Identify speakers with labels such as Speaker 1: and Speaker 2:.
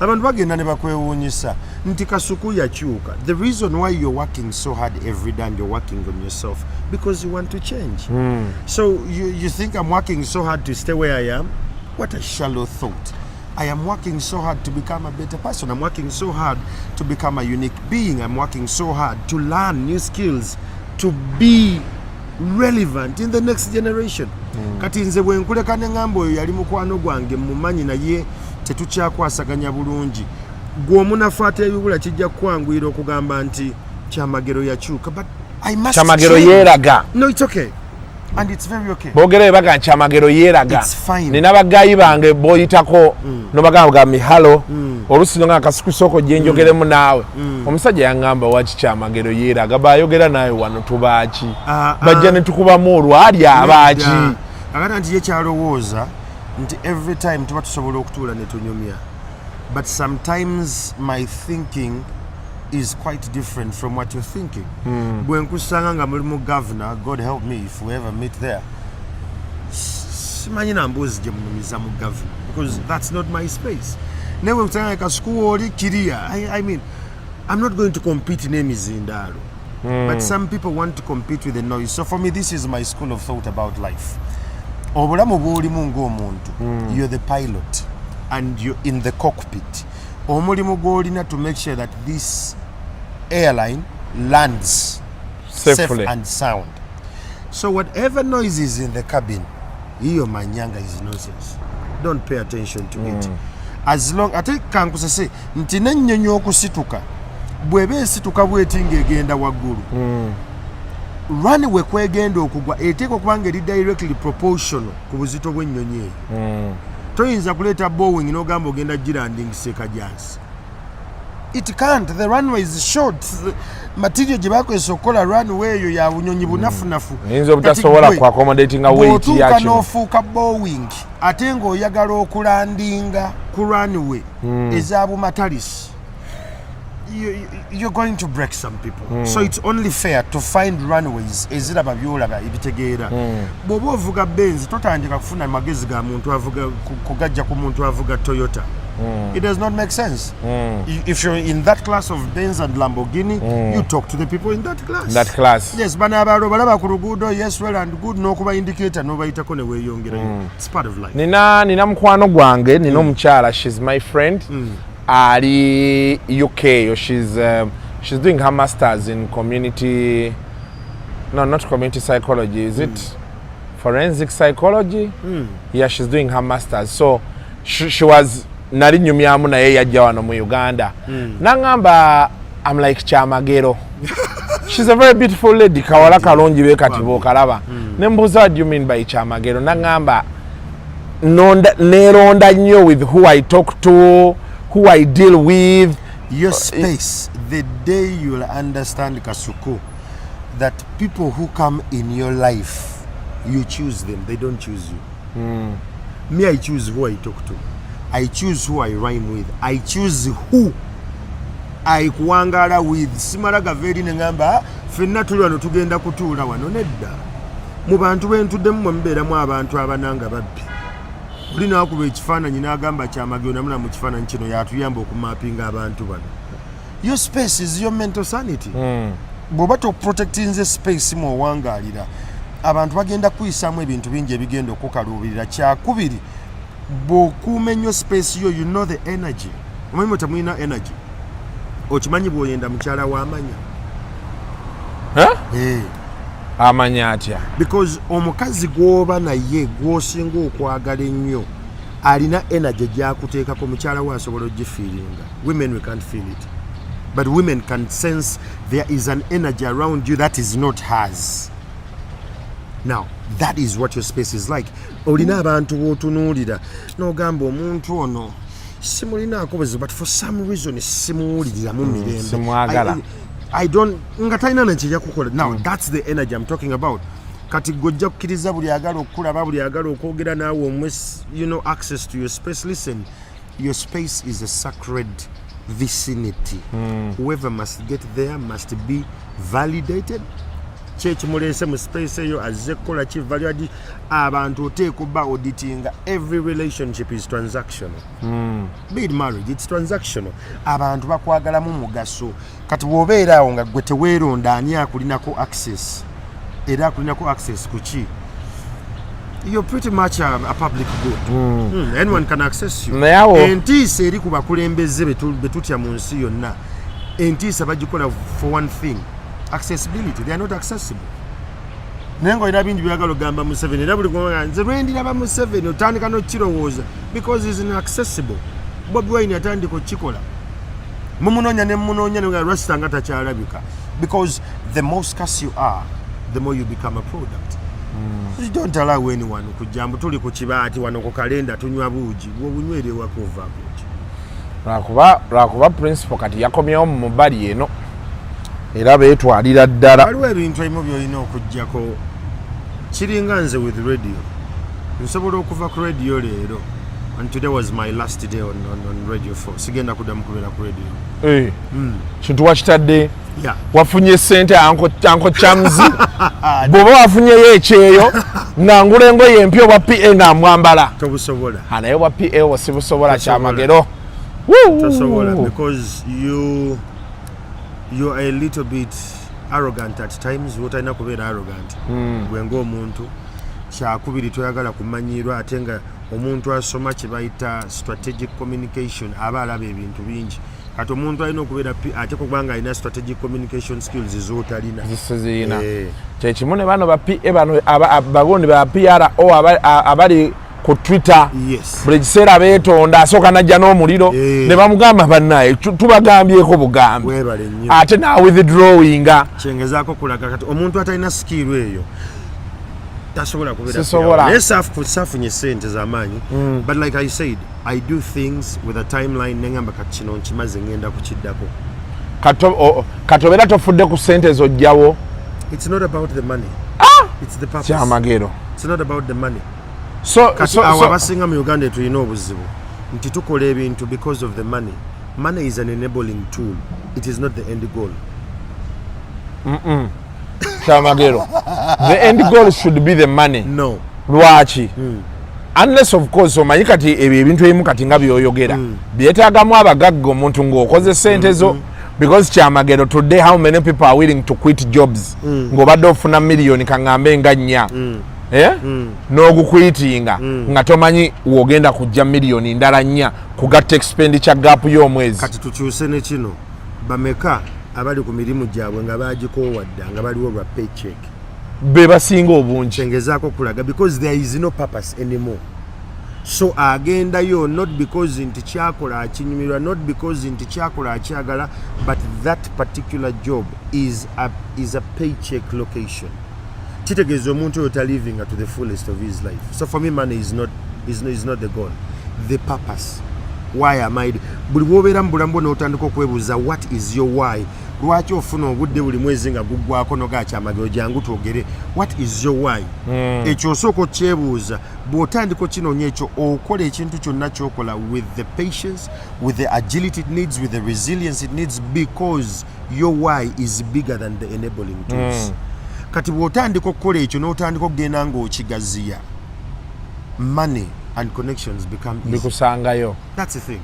Speaker 1: Abantu bagenda ne bakwewuunyisa nti Kasuku yakyuka. The reason why you're working so hard every day and you're working on yourself, because you want to change. So you think I'm working so hard to stay where I am? What a shallow thought. I am working so hard to become a better person. I'm working so hard to become a unique being. I'm working so hard to learn new skills, to be relevant in the next generation. Kati nze bwe nkuleka ne ŋŋamba oyo yali mukwano gwange, mumanyi, naye tetukyakwasaganya bulungi, gwe omunafu ateebibula kijja kukwanguyira okugamba nti Kyamagero yakyuka, but I must
Speaker 2: Kyamagero
Speaker 1: change.
Speaker 2: Yeeraga.
Speaker 1: No, it's okay and it's very okay.
Speaker 2: Boogera bwe baga Kyamagero yeeraga.
Speaker 1: It's fine.
Speaker 2: Nina ba guy bange boyitako nobagamba ga mihalo olusi nga Kasuku sooko gye njogeremu naawe. Omusajja yaŋŋamba, "Waki Kyamagero yeeraga? Bayogera naawe wano tubaaki?"
Speaker 1: Ah, ah.
Speaker 2: Bajja ne tukubamu olwali abaaki.
Speaker 1: Nedda. Akati nti ye kyalowooza nti every time tuba tusobola okutuula ne tunyumya, but sometimes my thinking is quite different from what you're thinking. Bwe nkusanga nga muli mu governor, God help me if we ever meet there, simanyi na mbuuzi gye munyumiza mu governor, because that's not my space. Naye bwe nkusanga nga Kasuku wooli kiriya, I mean, I'm not going to compete n'emizindaalo, but some people want to compete with the noise. So for me, this is my school of thought about life. Obulamu bw'olimu ng'omuntu, you're the pilot and you're in the cockpit. Omulimu gw'olina to make sure that this airline lands
Speaker 2: safely
Speaker 1: safe and sound. So whatever noise is in the cabin, hiyo manyanga is nonsense. Don't pay attention to it. As long ate kankusese nti n'ennyonyi okusituka, bw'eba esituka bweti ng'egenda waggulu, runway kwegenda okugwa eteekwa okuba nga eri directly proportional ku buzito bw'ennyonyi eyo. Toyinza kuleeta Boeing n'ogamba ogenda gilandingisa ekajansi. It can't. The runway is short. The material gye bakozesa okukola runway eyo ya bunyonyi bunafunafu.
Speaker 2: Eyinza obutasobola
Speaker 1: Kati
Speaker 2: ku accommodatinga weight
Speaker 1: bw'otuuka
Speaker 2: yakino.
Speaker 1: N'ofuuka Boeing ate ng'oyagala okulandinga ku runway eza bumatalisi, you're going to break some people. So it's only fair to find runways eziraba byolaba ebitegeera. Bw'oba ovuga Benz, totandika kufuna magezi ga muntu avuga kugajja ku muntu avuga Toyota. It does not make sense. If you're in that class of Benz and Lamborghini, you talk to the people in that class.
Speaker 2: That class.
Speaker 1: Yes, bano abalala balaba ku luguudo, yes, well and good, n'okuba indicator n'obayitako ne weeyongerayo. It's part of life.
Speaker 2: Nina mukwano gwange, nina omukyala, she's my friend, ali UK yo. She's doing her masters in community, no, not community psychology, is it forensic psychology? Yeah, she's doing her masters. So she was, nali nyumyamu naye, yajja wano mu Uganda, naŋŋamba, "I'm like Kyamagero." She's a very beautiful lady, kawala kalungi be kati bw'okalaba. Nembuuza, "What do you mean by Kyamagero?" Naŋŋamba, "Neeronda nnyo with who I talk to, who I deal with."
Speaker 1: Your space, the day you'll understand, Kasuku, that people who come in your life, you choose them, they don't choose you. Me, I choose who I talk to, I choose who I rhyme with, I choose who I kuwangala with. Simala gava eri neŋŋamba, "Ah, ffenna tuli wano, tugenda kutuula wano." Nedda. Mu bantu bentuddemu mwe mubeeramu abantu abananga babbi. Oli nakuba ekifaananyi n'agamba, "Kyamagero namula mu kifaananyi kino yatuyamba okumapinga abantu bano." Your space is your mental sanity. Bw'oba toprotectinze space mwowangaalira, abantu bagenda kuyisaamu ebintu bingi ebigenda okukaluubirira. Kyakubiri, bw'okuuma ennyo space yo, you know the energy. Omanyi mwe temulina energy. Okimanyi bw'oyenda mukyala w'amanya?
Speaker 2: Huh?
Speaker 1: Eh.
Speaker 2: Amanya atya?
Speaker 1: Because omukazi gw'oba naye gw'osinga okwagala ennyo alina energy gyakuteekako. Mukyala we asobola ogifeelinga. Women, we can't feel it, but women can sense there is an energy around you that is not hers. Now that is what your space is like. Olina abantu b'otunuulira n'ogamba, "Omuntu ono simulinaako buzibu, but for some reason simuwuliriramu mirembe."
Speaker 2: Simwagala.
Speaker 1: I don't, nga talina nakijja kukola. Now that's the energy I'm talking about. Kati gwe ojja kukkiriza buli agala okukulaba, buli agala okwogera naawe, omwe access to your space. Listen, your space is a sacred vicinity. Whoever must get there must be validated. Ki ekimuleese mu space eyo? Azze kukola ki? Value add. Abantu oteeka obba auditinga. Every relationship is transactional. Be it marriage, it's transactional. Abantu bakwagalamu mugaso. Kati bw'obeera awo nga gwe teweeronda ani akulinako access, era akulinako access ku ki, you're pretty much a public good. Anyone can access you.
Speaker 2: Naye awo-
Speaker 1: Entiisa eri ku bakulembeze betutya mu nsi yonna, entiisa bagikola for one thing: accessibility. They are not accessible. Naye ngaolina bingi byagala ogamba Museveni, era buli gwe nze lwendiraba Museveni otandika nokirowooza because is inaccessible. Bobi Wine atandika okukikola, mumunoonya ne mumunoonya nga rasta nga takyalabika, because the more scarce you are, the more you become a product. You don't allow anyone kujja mbu tuli ku kibaati wano ku kalenda tunywa buugi, bwobunywere ewaka ovaako ki?
Speaker 2: Lwakuba principal kati yakomyewo mu mubali eno era beetwalira ddala.
Speaker 1: Waliwo ebintu ebimu byolina okugjako. Kiringa nze with radio, nsobola okuva ku radio leero, and today was my last day on Radio 4. Sigenda kuddamu kubeera ku radio.
Speaker 2: Eh, kintu wakitadde?
Speaker 1: Yeah.
Speaker 2: Wafunye sente, Uncle Chams, bw'oba wafunyeyo ekyeyo nga ngula engoye empya, obwa PA nga mwambala.
Speaker 1: Tobusobola.
Speaker 2: Ah, naye obwa PA obwo sibusobola.
Speaker 1: Tosobola.
Speaker 2: Kyamagero.
Speaker 1: Tosobola, because you are a little bit arrogant at times wotalina kubeera arrogant gwe ng'omuntu. Kyakubiri, toyagala kumanyirwa, ate nga omuntu asoma kye bayita strategic communication aba alaba ebintu bingi. Kati omuntu alina okubeera ate kubanga alina strategic communication skills z'otalina.
Speaker 2: Zirina.
Speaker 1: Eh.
Speaker 2: Kyekimu ne bano ba PA bano bagundi ba PRO abali ku Twitter. Buli kiseera beetonda, asooka najja n'omuliro.
Speaker 1: Eh.
Speaker 2: Ne bamugamba, bannaye, tubagambyeko bugambi.
Speaker 1: Weebale nnyo.
Speaker 2: Ate na withdrawinga.
Speaker 1: Kyengezaako kulaga, kati omuntu atalina skill eyo tasobola kubeera.
Speaker 2: Sisobola.
Speaker 1: Naye saafunye sente z'amaanyi, but like I said, I do things with a timeline. Neŋamba kati kino nkimaze, ngenda kukiddako.
Speaker 2: Kati obeera tofudde ku sente zojjawo.
Speaker 1: It's not about the money, it's the purpose.
Speaker 2: Kyamagero.
Speaker 1: It's not about the money.
Speaker 2: So,
Speaker 1: Kati awo abasinga mu Uganda tulina obuzibu nti tukola ebintu because of the money. Money is an enabling tool, it is not the end goal.
Speaker 2: Kyamagero, the end goal should be the money.
Speaker 1: No.
Speaker 2: Lwaki? Unless of course omanyi kati ebyo ebintu ebimu kati nga byoyogera byetaagamu abagagga, omuntu ng'okoze sente zo, because kyamagero, today how many people are willing to quit jobs ng'obadde ofuna miliyoni kaŋŋambe nga 4, eh? N'oguquitinga nga tomanyi w'ogenda kujja miliyoni ndala 4 kugatta expenditure gap y'omwezi.
Speaker 1: Kati tukyuse ne kino: bameka abali ku mirimu gyabwe nga bagikoowa dda, nga baliwo lwa paycheck?
Speaker 2: Be basinga obungi.
Speaker 1: Kyengezaako okulaga, because there is no purpose anymore. So agendayo not because nti kyakola akinyumirwa, not because nti kyakola akyagala, but that particular job is a paycheck location. Kitegeeza omuntu oyo taliving to the fullest of his life. So for me, money is not the goal, the purpose. Why am I? Buli bwobeera mu bulamu bwo n'otandika okwebuuza what is your why, lwaki ofuna obudde buli mwezi nga guggwako nogakyamagero, jangu twogere, what is your why? Ekyo osooka okyebuuza. Bw'otandika okinoonya ekyo, okola ekintu kyonna kyokola with the patience, with the agility it needs, with the resilience it needs, because your why is bigger than the enabling tools. Kati bw'otandika okukola ekyo n'otandika okugenda ng'okigaziya, money and connections become easy.
Speaker 2: Bikusangayo.
Speaker 1: That's the thing.